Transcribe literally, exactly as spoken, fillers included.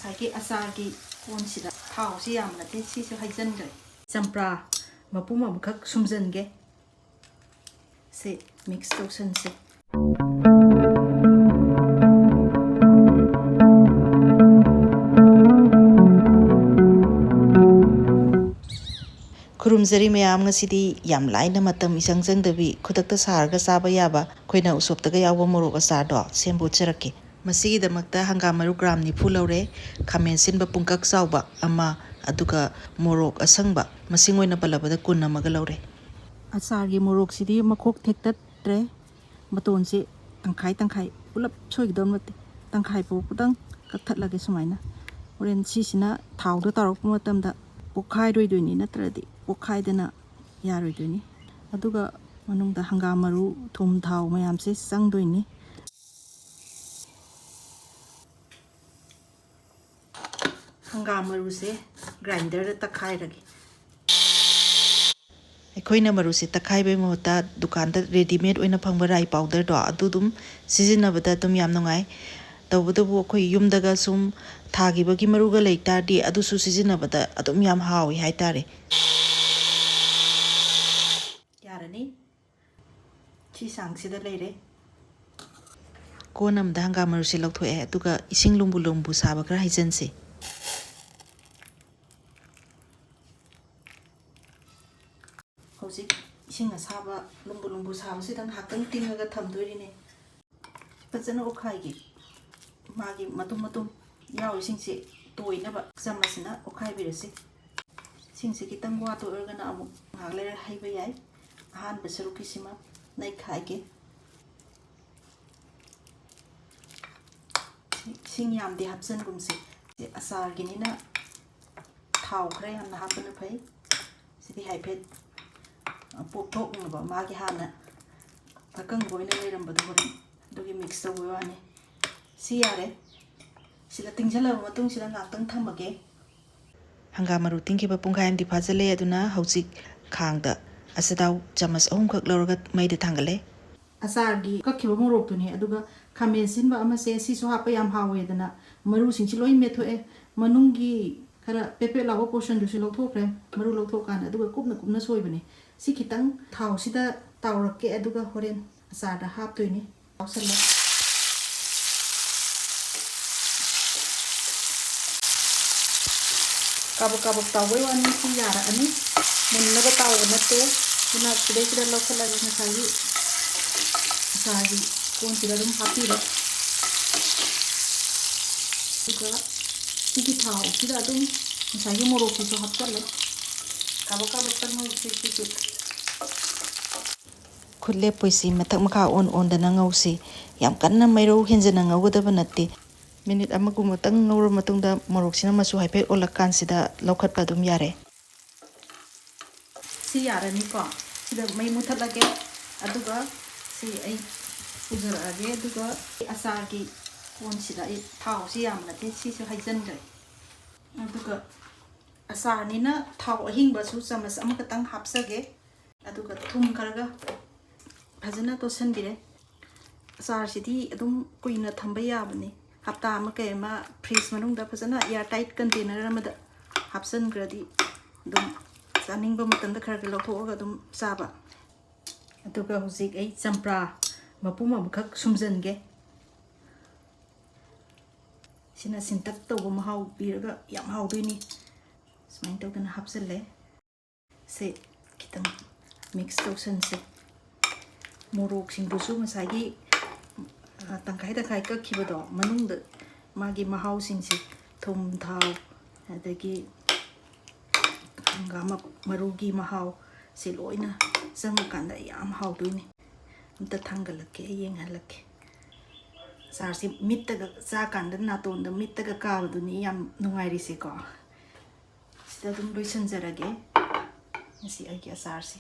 ꯑꯗꯒꯤ ꯑꯆꯥꯔꯒꯤ ꯀꯣꯟꯁꯤꯗ ꯊꯥꯎꯁꯤ ꯌꯥꯝ ꯅꯠꯇꯦ, ꯁꯤꯁꯨ ꯍꯩꯖꯤꯟꯈ꯭ꯔꯦ꯫ ꯆꯝꯄ꯭ꯔꯥ ꯃꯄꯨꯝ ꯑꯃꯈꯛ ꯁꯨꯝꯖꯤꯟꯒꯦ꯫ ꯁꯤ ꯃꯤꯛꯁ ꯇꯧꯁꯟꯁꯦ꯫ ꯈꯨꯔꯨꯝꯖꯔꯤ ꯃꯌꯥꯝ, ꯉꯁꯤꯗꯤ ꯌꯥꯝ ꯂꯥꯏꯅ, ꯃꯇꯝ ꯏꯆꯪ ꯆꯪꯗꯕꯤ, ꯈꯨꯗꯛꯇ ꯁꯥꯔꯒ ꯆꯥꯕ ꯌꯥꯕ ꯑꯩꯈꯣꯏꯅ ꯎꯁꯣꯞꯇꯒ ꯌꯥꯎꯕ ꯃꯣꯔꯣꯛ ꯑꯆꯥꯔꯗꯣ ꯁꯦꯝꯕ ꯎꯠꯆꯔꯛꯀꯦ꯫ ꯃꯁꯤꯒꯤꯗꯃꯛꯇ ꯍꯪꯒꯥꯝ ꯃꯔꯨ ꯒ꯭ꯔꯥꯝ ꯅꯤꯐꯨ ꯂꯧꯔꯦ, ꯈꯥꯃꯦꯟ ꯑꯁꯤꯟꯕ ꯄꯨꯡꯀꯛ ꯆꯥꯎꯕ ꯑꯃ, ꯑꯗꯨꯒ ꯃꯣꯔꯣꯛ ꯑꯁꯪꯕ ꯃꯁꯤꯡ ꯑꯣꯏꯅ ꯄꯜꯂꯕꯗ ꯀꯨꯟ ꯑꯃꯒ ꯂꯧꯔꯦ꯫ ꯑꯆꯥꯔꯒꯤ ꯃꯣꯔꯣꯛꯁꯤꯗꯤ ꯃꯈꯣꯛ ꯊꯦꯛꯇꯠꯇ꯭ꯔꯦ, ꯃꯇꯣꯟꯁꯦ ꯇꯪꯈꯥꯏ ꯇꯪꯈꯥꯏ, ꯄꯨꯂꯞ ꯁꯣꯏꯒꯗꯕ ꯅꯠꯇꯦ, ꯇꯪꯈꯥꯏ ꯐꯥꯎꯕꯗꯪ ꯀꯛꯊꯠꯂꯒꯦ ꯁꯨꯃꯥꯏꯅ꯫ ꯍꯣꯔꯦꯟ ꯁꯤꯁꯤꯅ ꯊꯥꯎꯗ ꯇꯥꯎꯔꯛꯄ ꯃꯇꯝꯗ ꯄꯣꯛꯈꯥꯏꯔꯣꯏꯗꯣꯏꯅꯤ, ꯅꯠꯇ꯭ꯔꯗꯤ ꯄꯣꯛꯈꯥꯏꯗꯅ ꯌꯥꯔꯣꯏꯗꯣꯏꯅꯤ꯫ ꯑꯗꯨꯒ ꯃꯅꯨꯡꯗ ꯍꯪꯒꯥꯝ ꯃꯔꯨ, ꯊꯨꯝ, ꯊꯥꯎ ꯃꯌꯥꯝꯁꯦ ꯆꯪꯗꯣꯏꯅꯤ꯫ ꯍꯪꯒꯥꯝ ꯃꯔꯨꯁꯦ ꯒ꯭ꯔꯥꯏꯟꯗꯔꯗ ꯇꯛꯈꯥꯏꯔꯒꯦ꯫ ꯑꯩꯈꯣꯏꯅ ꯃꯔꯨꯁꯦ ꯇꯛꯈꯥꯏꯕꯩ ꯃꯍꯨꯠꯇ ꯗꯨꯀꯥꯟꯗ ꯔꯦꯗꯤꯃꯦꯗ ꯑꯣꯏꯅ ꯐꯪꯕ ꯔꯥꯏ ꯄꯥꯎꯗꯔꯗꯣ ꯑꯗꯨ ꯑꯗꯨꯝ ꯁꯤꯖꯤꯟꯅꯕꯗ ꯑꯗꯨꯝ ꯌꯥꯝ ꯅꯨꯡꯉꯥꯏ꯫ ꯇꯧꯕꯇꯕꯨ ꯑꯩꯈꯣꯏ ꯌꯨꯝꯗꯒ ꯁꯨꯝ ꯊꯥꯈꯤꯕꯒꯤ ꯃꯔꯨꯒ ꯂꯩ ꯇꯥꯔꯗꯤ ꯑꯗꯨꯁꯨ ꯁꯤꯖꯤꯟꯅꯕꯗ ꯑꯗꯨꯝ ꯌꯥꯝ ꯍꯥꯎꯏ ꯍꯥꯏꯇꯥꯔꯦ꯫ ꯌꯥꯔꯅꯤ꯫ ꯁꯤ ꯆꯥꯡꯁꯤꯗ ꯂꯩꯔꯦ꯫ ꯀꯣꯟ ꯑꯃꯗ ꯍꯪꯒꯥꯝ ꯃꯔꯨꯁꯦ ꯂꯧꯊꯣꯛꯑꯦ, ꯑꯗꯨꯒ ꯏꯁꯤꯡ ꯂꯨꯝꯕꯨ ꯂꯨꯝꯕꯨ ꯁꯥꯕ ꯈꯔ ꯍꯩꯖꯤꯟꯁꯦ꯫ ꯍꯧꯖꯤꯛ ꯏꯁꯤꯡ ꯑꯁꯥꯕ ꯂꯨꯝꯕꯨ ꯂꯨꯝꯕꯨ ꯁꯥꯕꯁꯤꯗ ꯉꯥꯏꯍꯥꯛꯇꯪ ꯇꯤꯡꯉꯒ ꯊꯝꯗꯣꯏꯅꯦ꯫ ꯐꯖꯅ ꯑꯣꯠꯈꯥꯏꯒꯦ꯫ ꯃꯥꯒꯤ ꯃꯇꯨꯝ ꯃꯇꯨꯝ ꯌꯥꯎꯔꯤꯁꯤꯡꯁꯦ ꯇꯣꯏꯅꯕ ꯆꯃꯁꯁꯤꯅ ꯑꯣꯠꯈꯥꯏꯕꯤꯔꯁꯤ꯫ ꯁꯤꯡꯁꯦ ꯈꯤꯇꯪ ꯋꯥꯠꯇꯣꯏꯔꯒꯅ ꯑꯃꯨꯛ ꯉꯥꯏꯍꯥꯛ ꯂꯩꯔ ꯍꯩꯕ ꯌꯥꯏ꯫ ꯑꯍꯥꯟꯕ ꯁꯔꯨꯛꯀꯤꯁꯤꯃ ꯅꯩꯈꯥꯏꯒꯦ꯫ ꯁꯤꯡ ꯌꯥꯝꯗꯤ ꯍꯥꯞꯆꯟꯒꯨꯝꯁꯦ꯫ ꯁꯤ ꯑꯆꯥꯔꯒꯤꯅꯤꯅ ꯊꯥꯎ ꯈꯔ ꯌꯥꯝꯅ ꯍꯥꯞꯄꯅ ꯐꯩ꯫ ꯁꯤꯗꯤ ꯍꯥꯏꯐꯦꯠ ꯄꯣꯞꯊꯣꯛꯅꯕ, ꯃꯥꯒꯤ ꯍꯥꯟꯅ ꯑꯀꯪꯕ ꯑꯣꯏꯅ ꯂꯩꯔꯝꯕꯗꯣ ꯍꯣꯔꯦꯟ ꯑꯗꯨꯒꯤ ꯃꯤꯛꯁ ꯇꯧꯕꯩ ꯋꯥꯅꯤ꯫ ꯁꯤ ꯌꯥꯔꯦ꯫ ꯁꯤꯗ ꯇꯤꯡꯁꯤꯜꯂꯕ ꯃꯇꯨꯡꯁꯤꯗ ꯉꯥꯛꯇꯪ ꯊꯝꯃꯒꯦ꯫ ꯍꯪꯒꯥꯝ ꯃꯔꯨ ꯇꯤꯡꯈꯤꯕ ꯄꯨꯡꯈꯥꯏ ꯑꯃꯗꯤ ꯐꯥꯖꯤꯜꯂꯦ, ꯑꯗꯨꯅ ꯍꯧꯖꯤꯛ ꯈꯥꯡꯗ ꯑꯆꯊꯥꯎ ꯆꯥꯃꯁ ꯑꯍꯨꯝꯈꯛ ꯂꯧꯔꯒ ꯃꯩꯗ ꯊꯥꯡꯒꯠꯂꯦ꯫ ꯑꯆꯥꯔꯒꯤ ꯀꯛꯈꯤꯕ ꯃꯣꯔꯣꯛꯇꯨꯅꯦ꯫ ꯑꯗꯨꯒ ꯈꯥꯃꯦꯟ ꯑꯁꯤꯟꯕ ꯑꯃꯁꯦ, ꯁꯤꯁꯨ ꯍꯥꯞꯄ ꯌꯥꯝ ꯍꯥꯎꯋꯦꯗꯅ, ꯃꯔꯨꯁꯤꯡꯁꯤ ꯂꯣꯏ ꯃꯦꯠꯊꯣꯛꯑꯦ꯫ ꯃꯅꯨꯡꯒꯤ ꯈꯔ ꯄꯦꯠ ꯄꯦꯠ ꯂꯥꯎꯕ portionꯗꯨꯁꯨ ꯂꯧꯊꯣꯛꯈ꯭ꯔꯦ꯫ ꯃꯔꯨ ꯂꯧꯊꯣꯛꯀꯥꯟꯗ ꯑꯗꯨꯒ ꯀꯨꯞꯅ ꯀꯨꯞꯅ ꯁꯣꯏꯕꯅꯦ꯫ ꯁꯤ ꯈꯤꯇꯪ ꯊꯥꯎꯁꯤꯗ ꯇꯥꯎꯔꯛꯀꯦ, ꯑꯗꯨꯒ ꯍꯣꯔꯦꯟ ꯑꯆꯥꯔꯗ ꯍꯥꯞꯇꯣꯏꯅꯤ꯫ ꯇꯥꯎꯁꯜꯂꯣ꯫ ꯀꯥꯕꯛ ꯀꯥꯕꯛ ꯇꯥꯎꯕꯩ ꯋꯥꯅꯤ, ꯁꯤ ꯌꯥꯔꯛꯑꯅꯤ꯫ ꯃꯨꯟꯅꯕ ꯇꯥꯎꯕ ꯅꯠꯇꯦ꯫ ꯑꯗꯨꯅ ꯁꯤꯗꯩꯁꯤꯗ ꯂꯧꯈꯠꯂꯒ ꯉꯁꯥꯏꯒꯤ ꯑꯆꯥꯔꯒꯤ ꯀꯣꯟꯁꯤꯗ ꯑꯗꯨꯝ ꯍꯥꯞꯄꯤꯔꯣ꯫ ꯑꯗꯨꯒ ꯁꯤꯒꯤ ꯊꯥꯎꯁꯤꯗ ꯑꯗꯨꯝ ꯉꯁꯥꯏꯒꯤ ꯃꯣꯔꯣꯛꯁꯤꯁꯨ ꯍꯥꯞꯆꯜꯂꯦ꯫ ꯀꯥꯕꯛ ꯀꯥꯕꯛꯇ ꯉꯧꯁꯤ ꯁꯤꯁꯨ꯫ ꯈꯨꯠ ꯂꯦꯞꯄꯣꯏꯁꯤ, ꯃꯊꯛ ꯃꯈꯥ ꯑꯣꯟ ꯑꯣꯟꯗꯅ ꯉꯧꯁꯤ꯫ ꯌꯥꯝ ꯀꯟꯅ ꯃꯩꯔꯧ ꯍꯦꯟꯖꯟꯅ ꯉꯧꯒꯗꯕ ꯅꯠꯇꯦ꯫ ꯃꯤꯅꯤꯠ ꯑꯃꯒꯨꯝꯕꯇꯪ ꯉꯧꯔ ꯃꯇꯨꯡꯗ ꯃꯣꯔꯣꯛꯁꯤꯅ ꯃꯆꯨ ꯍꯥꯏꯐꯦꯠ ꯑꯣꯜꯂꯛꯀꯥꯟꯁꯤꯗ ꯂꯧꯈꯠꯄ ꯑꯗꯨꯝ ꯌꯥꯔꯦ꯫ ꯁꯤ ꯌꯥꯔꯅꯤꯀꯣ꯫ ꯁꯤꯗ ꯃꯩ ꯃꯨꯊꯠꯂꯒꯦ꯫ ꯑꯗꯨꯒ ꯁꯤ ꯑꯩ ꯄꯨꯖꯔꯛꯑꯒꯦ꯫ ꯑꯗꯨꯒ ꯑꯆꯥꯔꯒꯤ ꯀꯣꯟꯁꯤꯗ ꯑꯩ ꯊꯥꯎꯁꯤ ꯌꯥꯝꯕ ꯅꯠꯇꯦ, ꯁꯤꯁꯨ ꯍꯩꯖꯤꯟꯈ꯭ꯔꯦ꯫ ꯑꯗꯨꯒ ꯑꯆꯥꯔꯅꯤꯅ ꯊꯥꯎ ꯑꯍꯤꯡꯕꯁꯨ ꯆꯥꯃꯁ ꯑꯃꯈꯛꯇꯪ ꯍꯥꯞꯆꯒꯦ꯫ ꯑꯗꯨꯒ ꯊꯨꯝ ꯈꯔꯒ ꯐꯖꯅ ꯇꯣꯠꯁꯤꯟꯕꯤꯔꯦ꯫ ꯑꯆꯥꯔꯁꯤꯗꯤ ꯑꯗꯨꯝ ꯀꯨꯏꯅ ꯊꯝꯕ ꯌꯥꯕꯅꯤ꯫ ꯍꯞꯇꯥ ꯑꯃ ꯀꯩ ꯑꯃ fridge ꯃꯅꯨꯡꯗ ꯐꯖꯅ air tight container ꯑꯃꯗ ꯍꯥꯞꯆꯤꯟꯈ꯭ꯔꯗꯤ ꯑꯗꯨꯝ ꯆꯥꯅꯤꯡꯕ ꯃꯇꯝꯗ ꯈꯔ ꯈꯔ ꯂꯧꯊꯣꯛꯑꯒ ꯑꯗꯨꯝ ꯆꯥꯕ꯫ ꯑꯗꯨꯒ ꯍꯧꯖꯤꯛ ꯑꯩ ꯆꯝꯄ꯭ꯔꯥ ꯃꯄꯨꯝ ꯑꯃꯈꯛ ꯁꯨꯝꯖꯟꯒꯦ꯫ ꯁꯤꯅ ꯁꯤꯟꯇꯛ ꯇꯧꯕ ꯃꯍꯥꯎ ꯄꯤꯔꯒ ꯌꯥꯝ ꯍꯥꯎꯗꯣꯏꯅꯤ꯫ ꯁꯨꯃꯥꯏꯅ ꯇꯧꯗꯅ ꯍꯥꯞꯆꯜꯂꯦ꯫ ꯁꯦ ꯈꯤꯇꯪ mix ꯇꯧꯁꯟꯁꯦ꯫ ꯃꯣꯔꯣꯛꯁꯤꯡꯗꯨꯁꯨ ꯉꯁꯥꯏꯒꯤ, ꯑ, ꯇꯪꯈꯥꯏ ꯇꯪꯈꯥꯏ ꯀꯛꯈꯤꯕꯗꯣ ꯃꯅꯨꯡꯗ ꯃꯥꯒꯤ ꯃꯍꯥꯎꯁꯤꯡꯁꯦ, ꯊꯨꯝ, ꯊꯥꯎ, ꯑꯗꯒꯤ ꯍꯪꯒꯥꯝ ꯃ-, ꯃꯔꯨꯒꯤ ꯃꯍꯥꯎ ꯁꯤ ꯂꯣꯏꯅ ꯆꯪꯉꯀꯥꯟꯗ ꯌꯥꯝ ꯍꯥꯎꯗꯣꯏꯅꯤ꯫ ꯑꯝꯇ ꯊꯥꯡꯒꯠꯂꯛꯀꯦ, ꯑꯩ ꯌꯦꯡꯍꯜꯂꯛꯀꯦ꯫ ꯑꯆꯥꯔꯁꯤ ꯃꯤꯠꯇꯒ ꯆꯥꯀꯥꯟꯗ ꯅꯥꯇꯣꯟꯗ ꯃꯤꯠꯇꯒ ꯀꯥꯕꯗꯨꯅꯤ ꯌꯥꯝ ꯅꯨꯡꯉꯥꯏꯔꯤꯁꯦꯀꯣ꯫ ꯁꯤꯗ ꯑꯗꯨꯝ ꯂꯣꯏꯁꯤꯟꯖꯔꯒꯦ꯫ ꯉꯁꯤ ꯑꯩꯒꯤ ꯑꯆꯥꯔꯁꯦ꯫